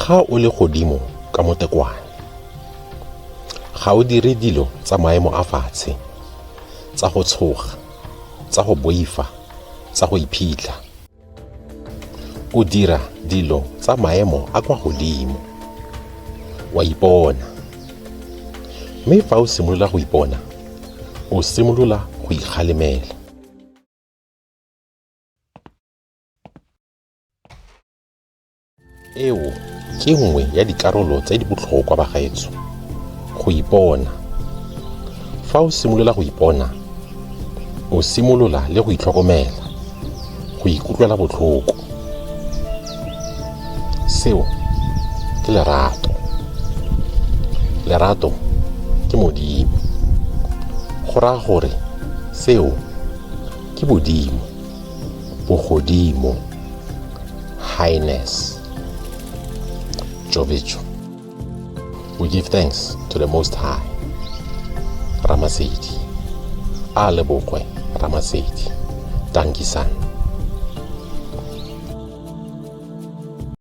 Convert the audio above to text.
Ga o le godimo ka motekwane, ga o dire dilo tsa maemo a fatshe, tsa go tshoga, tsa go boifa, tsa go iphitlha. O dira dilo tsa maemo a kwa godimo. Wa ipona. Mme fa o simolola go ipona, o simolola go ikgalemela. Eo ke nngwe ya dikarolo tse di botlhokwa bagaetsho, go ipona. Fa o simolola go ipona, o simolola le go itlhokomela, go ikutlwela botlhoko. Seo ke lerato. Lerato ke Modimo. Go raya gore seo ke bodimo, bogodimo. Highness. Jovicho. We give thanks to the Most High. Ramasedi. A lebogwe Ramasedi. Dankisan.